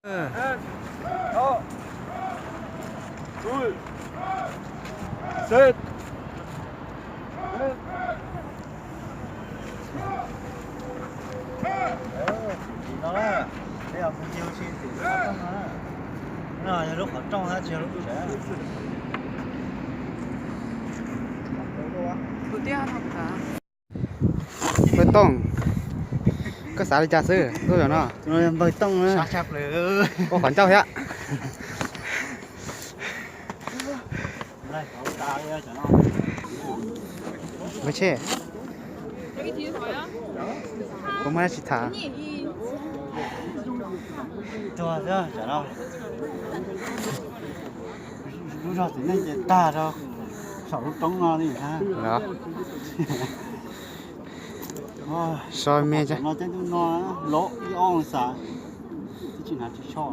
Npawg Tooj, koj xav li cas xwb lub zos no? Npawg Tooj, ua qhov ncauj thiab. Npawg Tshe, puas muaj dab tsi tham? Lub zog txiv neej ces tag rau saum lub roob no li. So me no ces ntuj no lov ib ob xav, twb tsis hnav tsis tsho.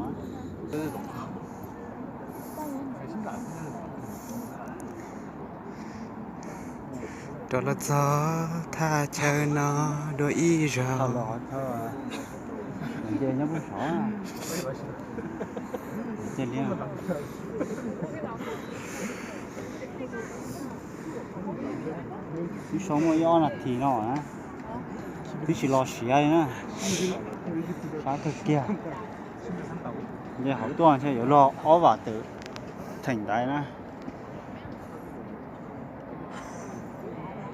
Rov los txog thaj chaw no dua ib zaug. Twb so muaj ib ob nas this no na, twb tsis los siav li na. Sab kawg kiag. Nce hauv tuaj ntshe yuav luag ob vam tawm theem ntaiv na.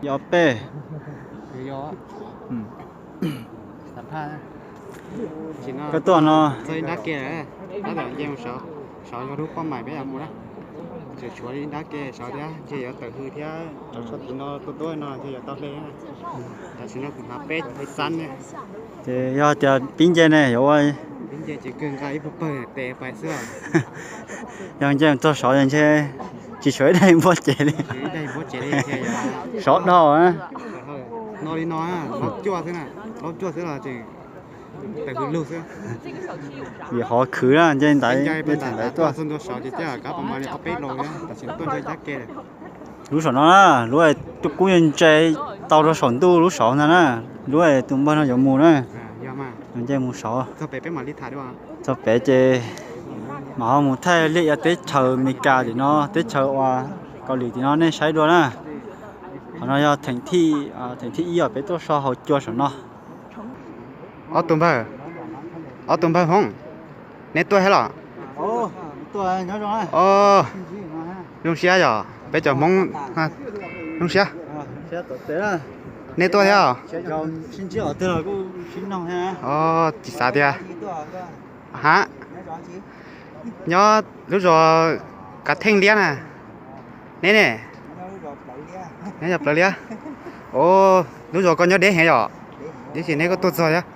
Yog peb. Koj tuaj no. Saud yog lub poj maim peb yuav mus na. Tseem tshuav li nrab ke saud thiab ntshe yuav tawm hws thiab, rau txoj tim no tuaj tuaj no ntshe yuav tau hle. Tam sim no kuv hnav peb xab ne. Ces yog tias pib nce ne yuav ua, yog nce txog saud ntshe tsis tshuav ib daim npua cev li. Sov dhau. No li no, laub cuaj xwb, laub cuaj xwb los tseem tawm hws lug xwb. Vim hov khwv na, nce ntaiv, nce ntaiv tuaj. Lub saum no na, lub tuaj kub ntse tau rau saum ntuj lub saud ntag na, lub tus npawg no yuav mus na. Nce mus saud. Txog pem ces mam ho mus thaij liaj ia teb chaws Amelikas tim no, teb chaws uas Kaus Lim tim no nej saib dua na. Qhov no yog theem thib ib uas peb tuaj so hauv cua saum no. Ob tug npawg, ob tug npawg Hmoob, neb tuaj thiab los? Zoo siab yog peb cov Hmoob, zoo siab. Neb tuaj thiab? Tsis xav tias, ha, nyob lub zos Kav Theej Liab na. Neb ne? Neb yog Plawv Liab. Lub zos koj nyob deb heev yom? Tab sis neb koj tuaj txog thiab.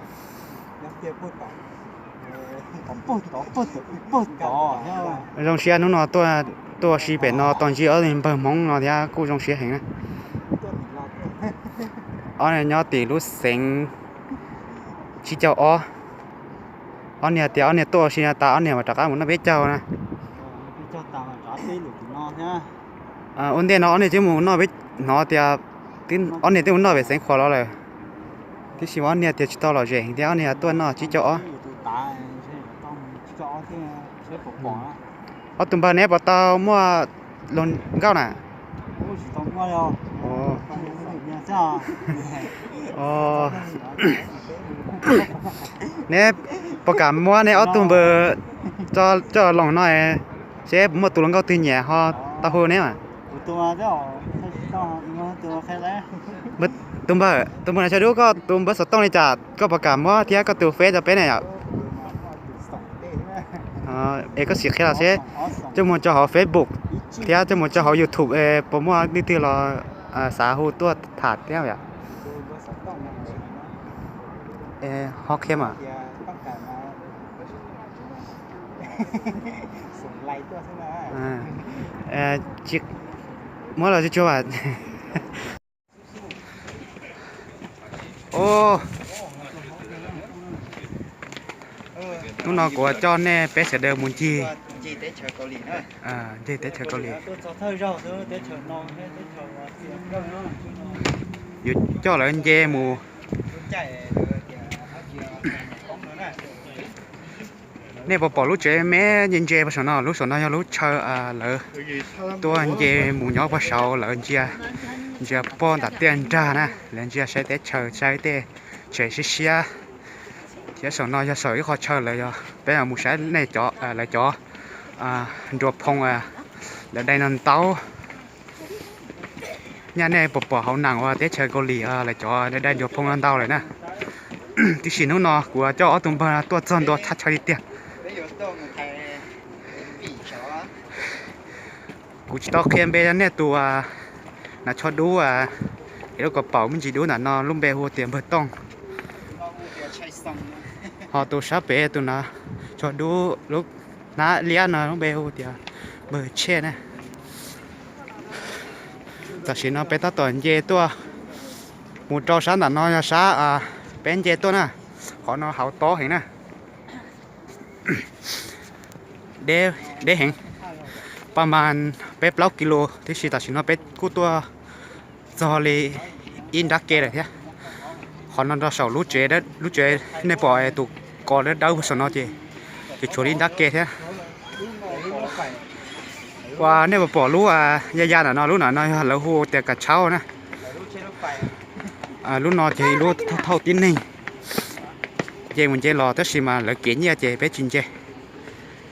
Zoo siab hnub no tuaj ua si pem no tau ntsib ob tug npawg Hmoob no thiab kuj zoo siab heev na. Ob niag nyob tim lub xeev tsib caug ob. Ob niag tias ob niag tuaj ua si no tas ob niag mam rov qab mus noj peb caug na. Ua ntej no ob niag twb mus noj, hnov tias ob niag twb mus noj pem xeev Khuam los lawm, tiam sis ob niag tias tsis tau lom zem thiab ob niag tuaj noj tsib caug ob. Ob tug npawg neb puas tau muaj lus nkauj na? Neb puas kam muab neb ob tug npawg coj los no seb muaj tus hluas nkauj twg nyiam ho tau hu neb mas. Tus npawg, tus npawg no tshaib dub, koj tus npawg xov tooj li cas koj puas kam muab thiab koj tus Face rau peb ne yom? Es koj sim qhia los seb, coj mus tso hauv Facebook thiab coj mus tso hauv YouTube, puas muaj leej twg los xav hu tuaj tham thiab yom? Ho qhia mas. Muab los tsuag tsuag mas. Hnub no kuv coj nej peb sawv daws mus ncig, ncig teb chaws Kaus Lim. Yuav coj lawv nce mus. Nej puas pom lub tsev me ntse ntse puag saum no? Lub saum no yog lub chaw lawv tuaj nce mus nyob puag saud, lawv ntsia, ntsia puag nram tiaj nrag na, lawv ntsia saib teb chaws, saib tej tsev siab siab. Thiab saum no yog saum ib qho chaw lawv, peb mus saib nej cov, lawv cov nruas phoo, lawv dai no ntau. Nyaj nej puas pom hauv neeg uas teb chaws Kaus Lim lawv cov dai nruas phoo no ntau lawm na. Tiam sis hnub no kuv coj ob tug npawg tuaj txog ntua thaj chaw li tiag. Kuv tsis tau qhia npe nej tus, na, tsho dub, es lub kaus paum me ntsis dub ntawm no lub npe hu tias npawg Tooj. Ho tus sab pem tus na, tsho dub lub hnab liab no lub npe hu tias npawg Tshej na. Tam sim no peb tab tom nce tuaj mus rau sab ntawm no yog sab peb nce tuaj na. Qhov no hauv tob heev na. Deb heev, paj mas peb plaub kis lus, tiam sis tam sim no peb kuj tuaj txog li ib nrab ke lawm thiab. Qhov no rau saum lub tsev, lub tsev nej pom tus kos dawb dawb puag saum no ces, ces tshuav li ib nrab ke thiab. Uas nej puas pom lub ya ya ntawm no, lub ntawm no yog lawv hu tias kas tshauj na. Lub no ces ib lub thauj tib neeg nce mus nce los, tab sis mas lawv kev nyiaj ces peb tsis nce,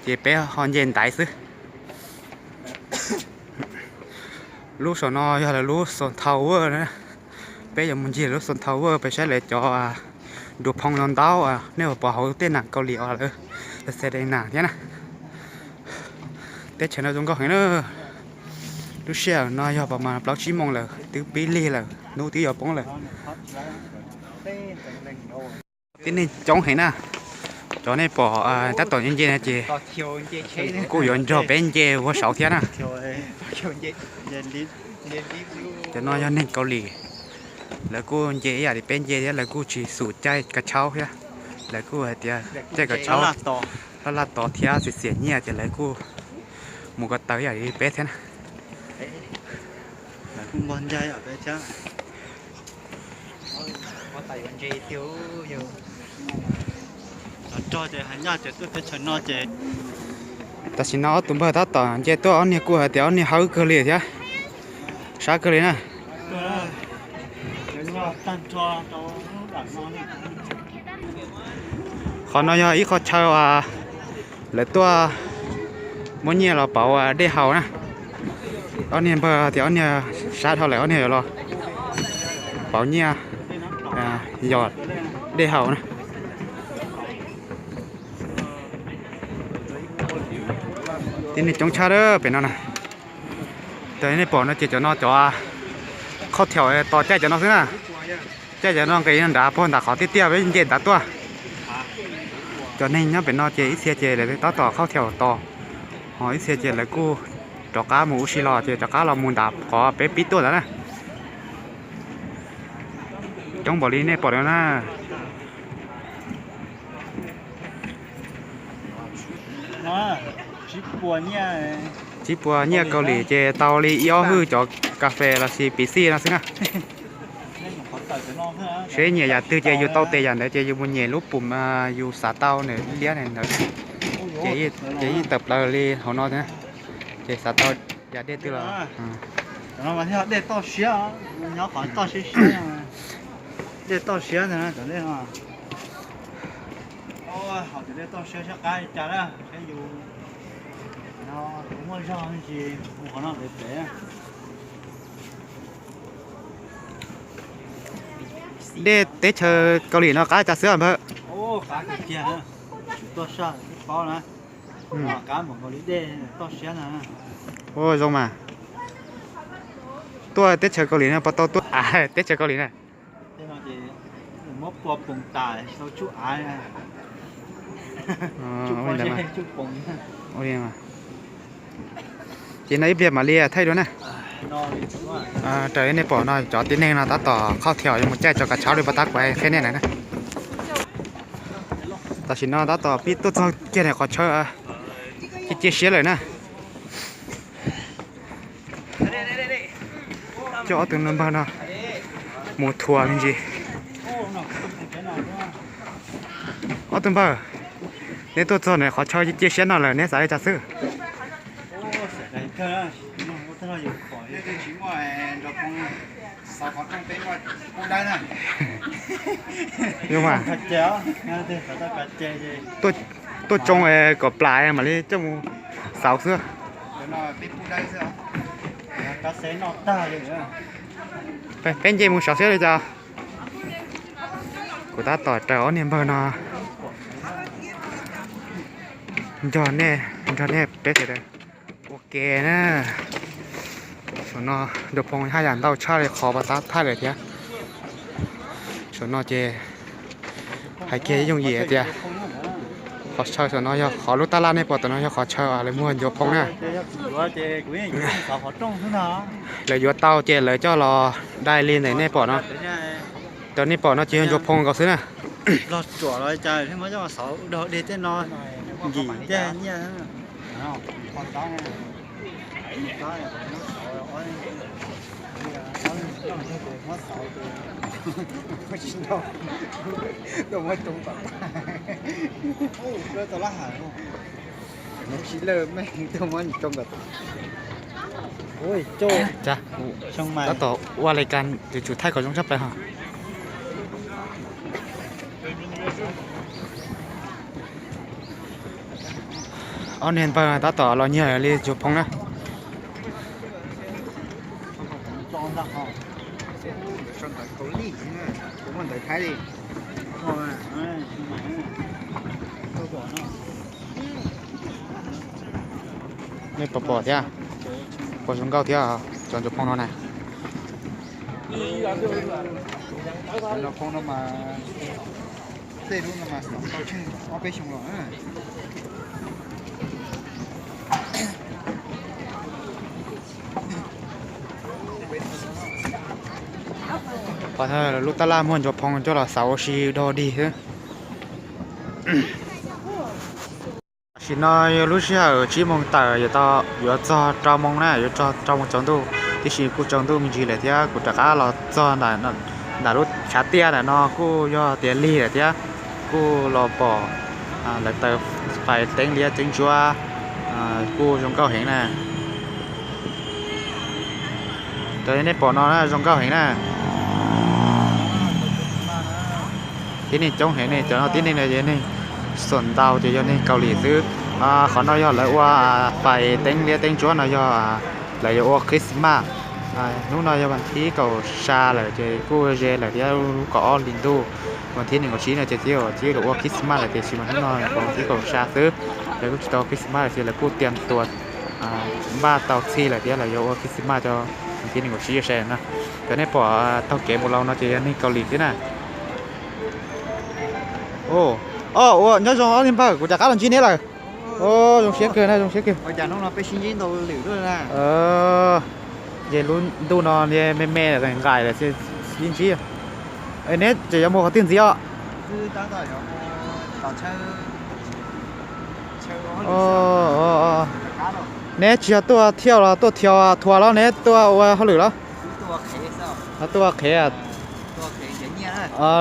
ces peb ho nce ntaiv xwb. Lub saum no yog lawv lub Sun Tower na. Peb yuav mus ncig lub Sun Tower peb saib lawv cov nruas phoo no ntau, nej puas pom hauv tej neeg Kaus Lim uas lawv xes dees nas thiab na. Teb chaws no zoo nkauj heev na. Lub sij hawm no yog pas mas plaub tsib moos lawm, twb pib lig lawm, hnub twb yuav poob lawm. Tib neeg coob heev na. Cov nej pom tab tom nce nce no ces kuj yuav nrog peb nce ua saud thiab na. Cov no yog neeg Kaus Lim, lawv kuj nce ib yam li peb nce thiab, lawv kuj tsis xum caij kas tshauj thiab. Lawv kuj hais tias caij kas tshauj laj laj tod thiab txiv xiam nyiaj ces lawv kuj mus ko taw ib yam li peb thiab na. Tam sim no ob tug npawg tab tom nce tuaj, ob niag kuj hais tias ob niag hawb kawg li thiab, sab kawg li na. Qhov no yog ib qho chaw lawv tuaj muab nyiaj los pauv dej haus na. Ob niag npawg tias ob niag sab dhau lawm, ob niag yuav los pauv nyiaj yos dej haus na. Tib neeg coob tshaj pem no na. Cov nej pom no ces cov no cov khauj thiaum tos caij cov no xwb na. Caij cov no nqis nrad puag nram qhov tiaj tiaj peb nce nrad tuaj. Cov neeg nyob pem no ces ib txhia ces lawv tab tom khauj thiaum tos, ho ib txhia ces lawv kuj rov qab mus ua si los ces rov qab los mus nram qhov peb pib tuaj ntawd na. Coob npaum li nej pom no na. Tsib puas nyiaj Kaus Lim ces tau li ib ob hwj cov kas fes los sis piv xij no xwb na. Seb nyiam yam twg ces yus tau tes yam ntawd ces yus mus nyem lub pum yus xav tau nws liab ntawd, ces yeej tawm plaws li hauv no thiab. Ces xav tau yam dej twg los. Dej toj siab, nyob qhov toj siab siab, dej toj siab ntag cov dej no. Haus cov dej toj siab saib qab li cas na, saib yus no muaj zog tsis mus qhov no pem pem. Dej teb chaws Kaus Lim no qab li cas xwb npawg? Qab kawg kiag, tsis tuaj saj paub na. Qab npaum nkaus li dej toj siab ntag. Ua zoo mas. Tuaj teb chaws Kaus Lim no puas tau tuaj teb chaws Kaus Lim na? Muab pua poom tas tau tsuj av. Ces no ib pliag mam li thaij dua na. Raws li nej pom no cov tib neeg no tab tom khauj thiaum yuav mus caij cov kav tshauj li puas tab kuv qhia nej na. Tam sim no tab tom pib tuaj txog kiag ntawm qhov chaw cia cia siab lawm na. Coj ob tug npawg no mus thuam me ntsis. Ob tug npawg, Neb tuaj txog ntawm qhov chaw cia siab no lawm neb xav li cas xwb? Tuaj tsoo kom plam mam li coj mus xauv xwb. Peb nce mus saud seb li cas. Kuv tab tom raws ob niag npawg no nrog nej, nrog nej peb sawv daws ua ke na. Saum no ncuav phoo haj yam ntau tshaj li qhov pas tab thaij lawm thiab. Saum no ces hais kiag yooj yim tias qhov chaw saum no yog qhov lub tab laj nej pom tam no yog qhov chaw lawv muag ncuav phoo na. Lawv yuav tau ces lawv coj los dai li ntawm nej pom no. Cov nej pom no ces yog ncuav phoo nkaus xwb na. Tab tom ua li cas yuav tsum thaij kom zoo tshaj plaws hos. Ob niag npawg tab tom los nyiag li ncuav phoo na. Nej puas pom thiab? Puas zoo nkauj thiab cov ncuav phoo no na? Qhov lub tab laj muag ncuav phoo coj los xauv ua si dog dig xwb. Tam sim no yog lub sij hawm tsib moos tawm, yuav txog rau moos na, yuav txog rau moos tsaus ntuj, tiam sis kuj tsaus ntuj me ntsis lawm thiab kuv rov qab los txog ntawm lub tshav tiaj ntawm no kuj yog tias lig lawm thiab. Kuj los pom lawv taws fais teeb liab teeb ntsuab, kuj zoo nkauj heev na. Cov nej pom no zoo nkauj heev na. Tib neeg coob heev ne, cov no tib neeg no yog neeg xuam ntau ces yog neeg Kaus Lim xwb. Qhov no yog lawv ua fais teeb liab teeb ntsuab no yog lawv yuav ua Christmas. Hnub no yog vas thib kaum xya lawm ces kuj ze lawm thiab, lub kaum ob hli ntuj. Vas thib nees nkaum tsib no ces twb yuav ua Christmas lawm tiam sis mas hnub no vas thib kaum xya xwb, lawv kuj tsis tau Christmas lawm ces lawv kuj tias tuas npaj tau txhij lawm thiab lawv yuav ua Christmas rau vas thib nees nkaum tsib sai na. Cov nej pom taug kev mus los no ces yog neeg Kaus Lim xwb na. Os, ua nyob zoo ob niag npawg, kuv rov qab los ntsib neb lawm. Zoo siab kawg na, zoo siab kawg. Ces lub ntuj no me me nqaim lawm, sib ntsib. Neb tseem yuav mus qhov twg ntxiv os? Neb tsis yog tuaj thiaj los tuaj thia thuas los neb tuaj ua hauj lwm los? Tuaj ua qhev.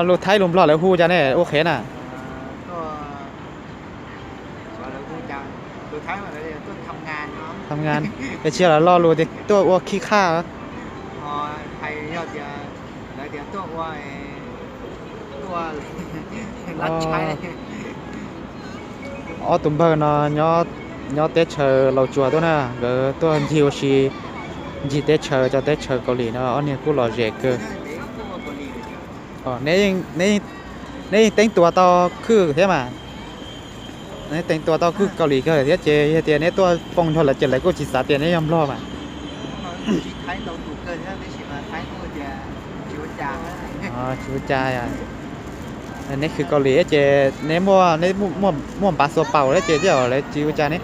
Lus Thaib lus Nplog lawv hu cas ne, ua qhev na? Tham ngan, es tsis yog lawv lo lus tias tuaj ua khib khaj. Ob tug npawg no nyob teb chaws Laus Tsuas tuaj na, nkawd tuaj ncig ua si, ncig teb chaws, cov teb chaws Kaus Lim no ob niag kuj lom zem kawg. Neb yeej teeb tuas tau khwj thiab mas. Neb teeb tuas tau khwj Kaus Lim kawg thiab ces yog tias neb tuaj poob nrog lawv ces lawv kuj tsis xav tias neb yog Nplog mas. Tsis ua cas. Neb khwv Kaus Lim ces neb muaj, neb muaj npav xua paus thiab ces tej zaum lawv tsis ua cas ne.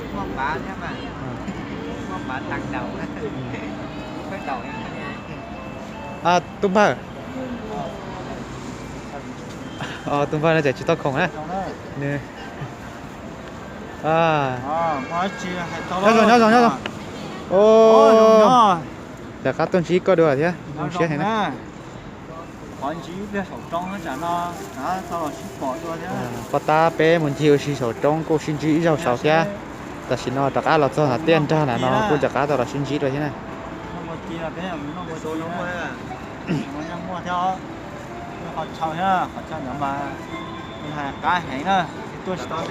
Tus npawg, tus npawg no tseem tsis tau khoom na. Nyob zoo, nyob zoo, nyob zoo. Rov qab tuaj ntsib koj dua thiab zoo siab heev na. Qhov ntsib ib pliag saum roob tsam no rov qab tau los sib pom dua thiab. Pov tab peb mus ncig ua si saum roob kuj sib ntsib ib zaug saud thiab. Tam sim no rov qab los txog tiaj nrag na no kuj rov qab tau los sib ntsib dua thiab na. Qhov chaw thiab, qhov chaw ntawd mas qab heev na, tuaj txog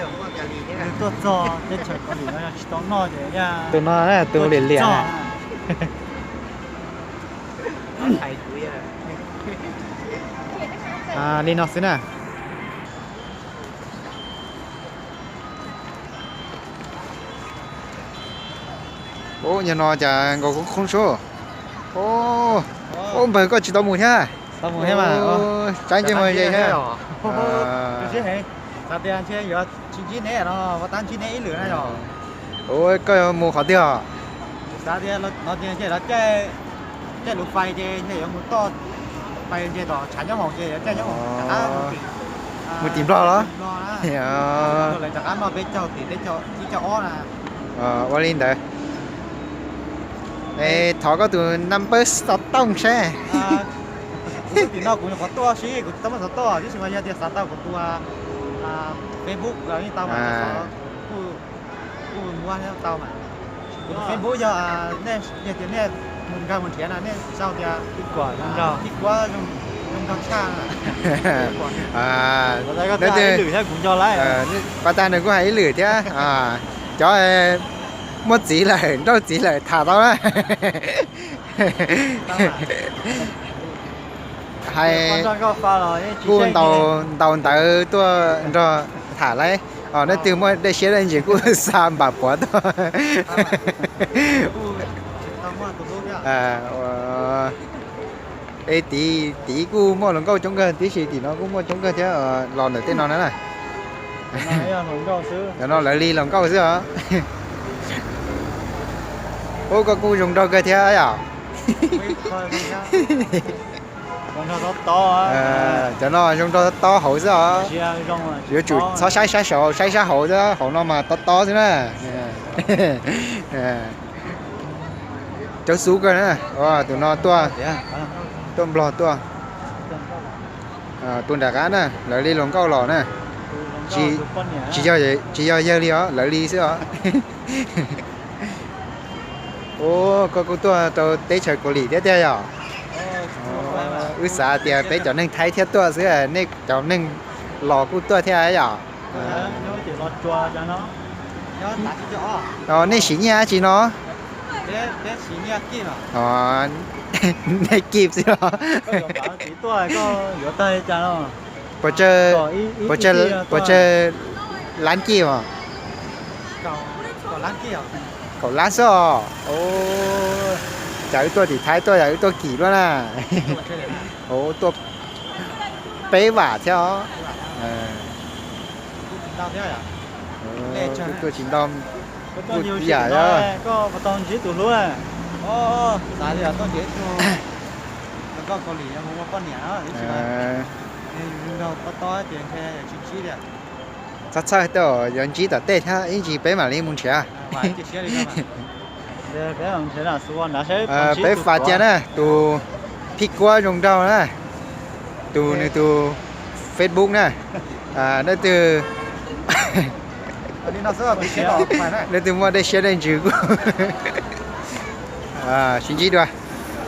teb chaws Kaus Lim no yog tsis tau noj ces yog tus no na, tus liam liam na. Li no xwb na. Ub, yog no cas nkaus khoob khoob sub. Ub, npawg koj tsis tau mus thiab. Tsaib ntsej muag ze thiab. Xav tias ntshe yuav tsis ntsib neb no, ua tab ntsib neb ib lwm na yom. Ub, koj yuav mus qhov twg os? Xav tias no ces ntshe lawv caij lub fais ces ntshe yuav mus toj fais ntses tom tshav nyob hoom ces yuav caij nyob hoom rov qab mus tim Nplog los? Lawv rov qab noj peb caug tim teb chaws ib caug ob na. Ua li ntawd. Thov koj tus number xov tooj seb. Kuv tim no kuv nyuam qhuav tuaj si, kuv tsis tau muaj xov tooj, tab sis mas yog tias xav tau kuv tus Facebook los yeej tau mas, kuj muab tau mas. Kuv tus Facebook yog, yog tias nej mus nkag mus nrhiav na nej sau tias Tij Kuab zoo nraug tshaj. Pov tag nws kuj hais ib lwm thiab. Cov muaj txiv lawm, nrauj txiv lawm tham tau na. Hais kuj ntaus ntawv tuaj nrog tham lauj. Nej twg muaj dej siab dej ntsws kuj xa npam puav tuaj. Es tid, tid kuj muaj hluas nkauj coob kawg tib si, tim no kuj muaj coob kawg thiab los ntawm tej no na. Cov no lawv li hluas nkauj xwb os. Ub, koj kuj zoo nraug kawg thiab yom. Cov no zoo nraug tob hauv xwb os. Yuav tsum txhob saib sab saud, saib sab hauv xwb, hauv no mas tob tob xwb na. Cov xub kawg na. Tus no tuaj, tuaj Nplog tuaj. Tus nram qab na, lawv li hluas nkauj los na. Tsis yog yawg li os, lawv li xwb os. Ub, koj kuj tuaj rau teb chaws Kaus Lim thiab tiag yom? Wb xav tias peb cov neeg Thaib thiab tuaj xwb, nej cov neeg los kuj tuaj thiab yom? Nej siv nyiaj dab tsi no? Nej kib xwb los? Pos tsawg, pos tsawg lab kib os? Kaum lab xwb os. Cas wb tuaj tim Thaib tuaj yam wb tuaj kim luaj na. Tuaj peb vam thiab os. Tuaj tsis ntau, kuj yam os. Txhob txhawj, tej zaum yuav ntsib tom tej thiab, ib ntsis peb mam li mus nrhiav. Peb faus cia na, tus Phij Kuab zoo nraug na, tus nws tus Facebook na, leej twg, leej twg muaj dej siab dej ntsws kuj sib ntsib dua.